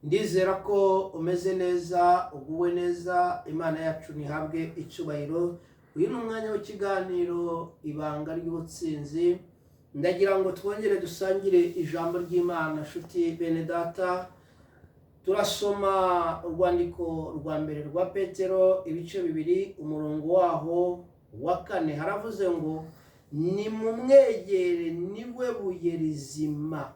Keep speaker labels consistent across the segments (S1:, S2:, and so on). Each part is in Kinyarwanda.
S1: Ndizera ko umeze neza, uguwe neza. Imana yacu ntihabwe icyubahiro. Uyu ni umwanya w'ikiganiro Ibanga ry'Ubutsinzi. Ndagira ngo twongere dusangire ijambo ry'Imana, nshuti bene data. Turasoma urwandiko rwa mbere rwa Petero, ibice 2, umurongo waho wa 4. Haravuze ngo: "Nimumwegere, niwe buye rizima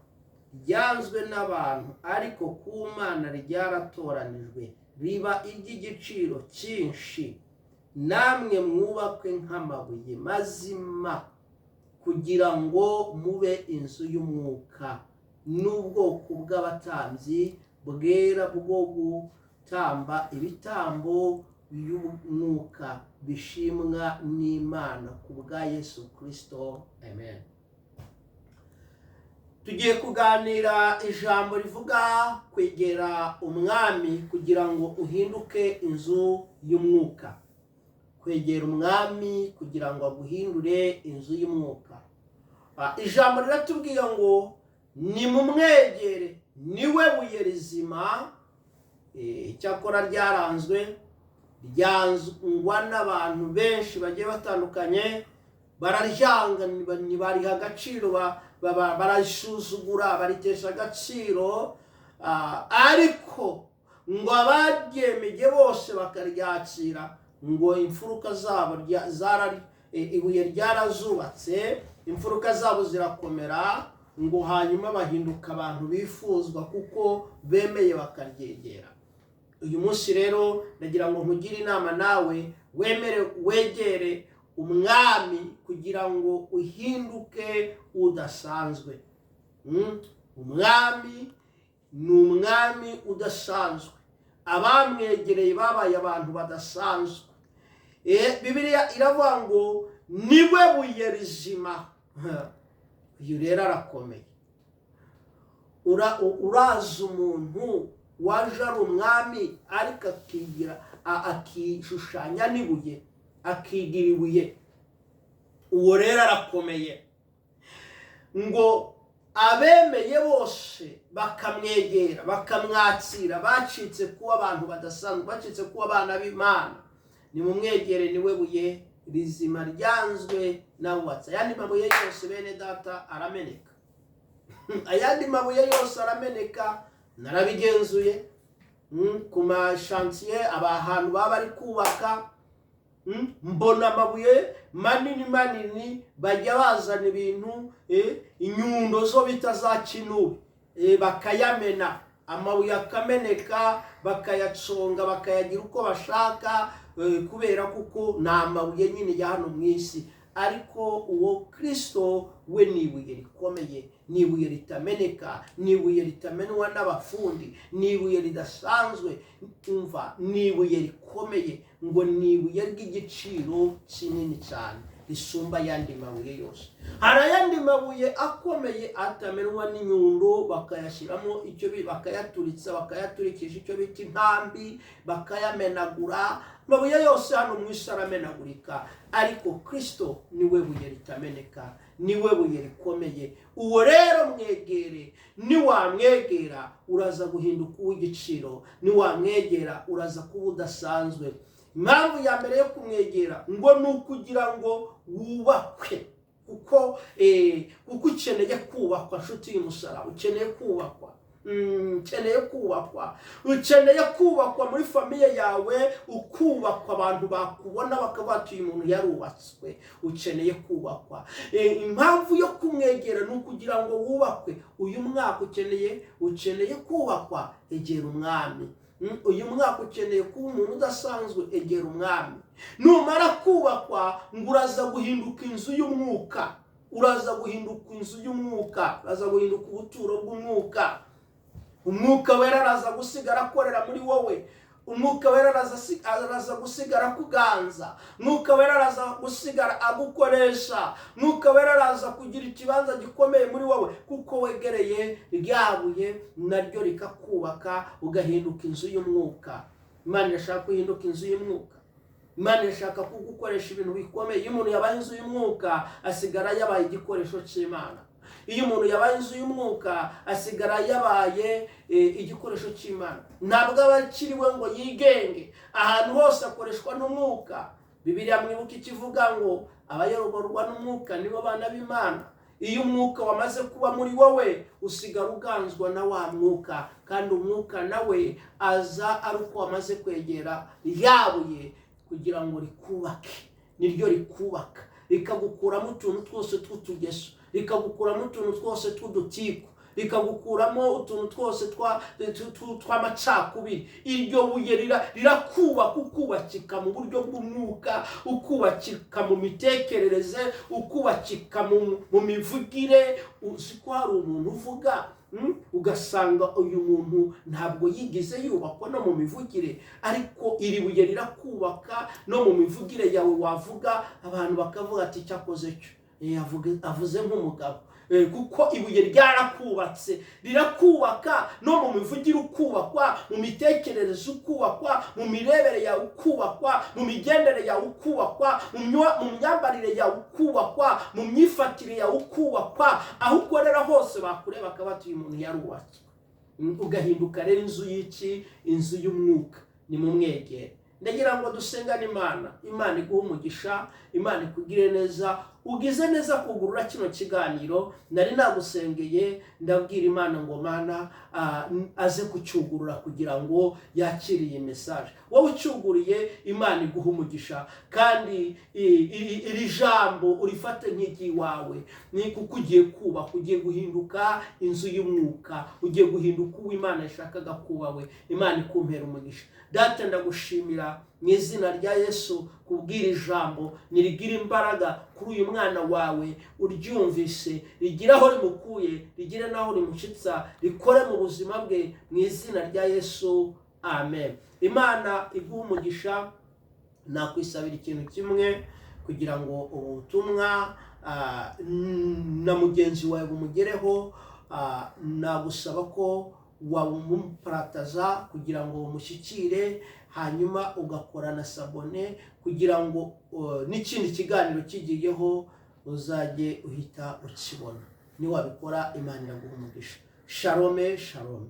S1: ryanzwe n'abantu, ariko ku Mana ryaratoranijwe, riba iry'igiciro cyinshi. Namwe mwubakwe nk'amabuye mazima kugira ngo mube inzu y'umwuka n'ubwoko bw'abatambyi bwera bwo gutamba ibitambo by'umwuka bishimwa n'Imana ku bwa Yesu Kirisito." Amen. Tugiye kuganira ijambo rivuga kwegera Umwami kugira ngo uhinduke inzu y'umwuka. Kwegera Umwami kugira ngo aguhindure inzu y'umwuka. Ijambo riratubwiye ngo nimumwegere, niwe buye rizima. Icyakora ryaranzwe, ryangwa n'abantu benshi bagiye batandukanye. Bararyanga, ntibariha agaciro, bararisuzugura, baritesha agaciro. Ariko ngo abaryemeye bose bakaryakira, ngo imfuruka zabo ibuye ryarazubatse, imfuruka zabo zirakomera, ngo hanyuma bahinduka abantu bifuzwa kuko bemeye bakaryegera. Uyu munsi rero ndagira ngo nkugire inama nawe wemere wegere Umwami kugira ngo uhinduke udasanzwe. Umwami ni umwami udasanzwe. Abamwegereye babaye abantu badasanzwe. Bibiliya iravuga ngo niwe buye rizima. Uyu rero arakomeye. Urazi umuntu waje ari umwami, ariko akigira akishushanya n'ibuye, akigira ibuye? Uwo rero arakomeye. Ngo abemeye bose bakamwegera, bakamwakira, bacitse kuba abantu badasanzwe, bacitse kuba abana b'Imana. Nimumwegere, niwe buye rizima ryanzwe n'abubatsi. Ayandi mabuye yose, bene data, arameneka. Ayandi mabuye yose arameneka. Narabigenzuye ku mashantiye, ahantu baba bari kubaka, mbona amabuye manini manini. Bajya bazana ibintu, inyundo zo bita za kinubi, bakayamena, amabuye akameneka, bakayaconga, bakayagira uko bashaka, kubera kuko ni amabuye nyine ya hano mu isi. Ariko uwo Kirisito we ni ibuye rikomeye, ni ibuye ritameneka, ni ibuye ritamenwa n'abafundi, ni ibuye ridasanzwe. Umva, ni ibuye rikomeye, ngo ni ibuye ry'igiciro kinini cyane risumba ayandi mabuye yose. Hari ayandi mabuye akomeye atamenwa n'inyundo, bakayashyiramo icyo bakayaturitsa, bakayaturikisha icyo bita intambi, bakayamenagura. Amabuye yose hano mu isi aramenagurika, ariko Kirisito niwe buye ritameneka, niwe buye rikomeye. Uwo rero mwegere. Niwamwegera uraza guhinduka uw'igiciro, niwamwegera uraza kuba udasanzwe. Impamvu ya mbere yo kumwegera ngo ni ukugira ngo wubakwe, kuko ukeneye kubakwa, nshuti y'umusaraba. Ukeneye kubakwa. Ukeneye kubakwa, ukeneye kubakwa muri famille yawe, ukubakwa, abantu bakubona bakavuga bati: "Uyu muntu yarubatswe." Ukeneye kubakwa. Impamvu yo kumwegera ni ukugira ngo wubakwe. Uyu mwaka ukeneye kubakwa, egera Umwami. Uyu mwaka ukeneye kuba umuntu udasanzwe, egera Umwami. Numara kubakwa, ngo uraza guhinduka inzu y'umwuka, uraza guhinduka inzu y'umwuka, uraza guhinduka ubuturo bw'umwuka. Umwuka Wera araza gusigara akorera muri wowe. Umwuka Wera araza gusigara akuganza. Umwuka Wera araza gusigara agukoresha. Umwuka Wera araza kugira ikibanza gikomeye muri wowe, kuko wegereye rya buye, naryo rikakubaka, ugahinduka inzu y'umwuka. Imana irashaka guhinduka inzu y'umwuka. Imana irashaka kugukoresha ibintu bikomeye. Iyo umuntu yabaye inzu y'umwuka, asigara yabaye igikoresho cy'Imana. Iyo umuntu yabaye inzu y'umwuka, asigara yabaye igikoresho cy'Imana. Ntabwo aba akiriwe ngo yigenge. Ahantu hose akoreshwa n'umwuka. Bibiliya, mwibuke ikivuga ngo abayoborwa n'umwuka nibo bana b'Imana. Iyo umwuka wamaze kuba muri wowe, usigara uganzwa na wa mwuka, kandi umwuka nawe aza ari uko wamaze kwegera ryabuye kugira ngo rikubake. Niryo rikubaka, rikagukuramo utuntu twose tw'utugeso, rikagukuramo utuntu twose tw'udutiku, rikagukuramo utuntu twose tw'amacakubiri. Iryo buye rirakubaka, ukubakika mu buryo bw'umwuka, ukubakika mu mitekerereze, ukubakika mu mivugire. Uzi ko hari umuntu uvuga, ugasanga uyu muntu ntabwo yigeze yubakwa no mu mivugire, ariko iri buye rirakubaka no mu mivugire yawe. Wavuga, abantu bakavuga ati: "Cyakoze cyo avuze nk'umugabo." Kuko ibuye ryarakubatse, rirakubaka no mu mivugire, ukubakwa mu mitekerereze, ukubakwa mu mirebere yawe, ukubakwa mu migendere yawe, ukubakwa mu myambarire yawe, ukubakwa mu myifatire yawe, ukubakwa aho ukorera hose, bakureba bakaba bati: "Uyu muntu yarubatswe." Ugahinduka rero inzu y'iki? Inzu y'umwuka. Ni mu mwegere. Ndagira ngo dusengane Imana. Imana iguhe umugisha, Imana ikugire neza. Ugize neza kugurura kino kiganiro. Nari nagusengeye, ndabwira Imana ngo: "Mana, aze kucyugurura kugira ngo yakire iyi message." Wowe ucyuguriye, Imana iguhe umugisha, kandi iri jambo urifate nk'iry'iwawe. Ni kuko ugiye kubaka, ugiye guhinduka inzu y'umwuka, ugiye guhinduka uwo Imana yashakaga kuba we. Imana ikumpera umugisha. Data, ndagushimira mu izina rya Yesu kubwira ijambo nirigira imbaraga kuri uyu mwana wawe uryumvise, rigira aho rimukuye, rigire n'aho rimushyitsa, rikore mu buzima bwe, mu izina rya Yesu, amen. Imana iguhe umugisha. Nakwisabira ikintu kimwe kugira ngo ubutumwa na mugenzi wawe bumugereho. Nagusaba ko wabumuparataza kugira ngo bumushyikire, hanyuma ugakora na s'abonner kugira ngo n'ikindi kiganiro kigiyeho uzajye uhita ukibona. Niwabikora, Imana iraguha umugisha. Shalom, shalom.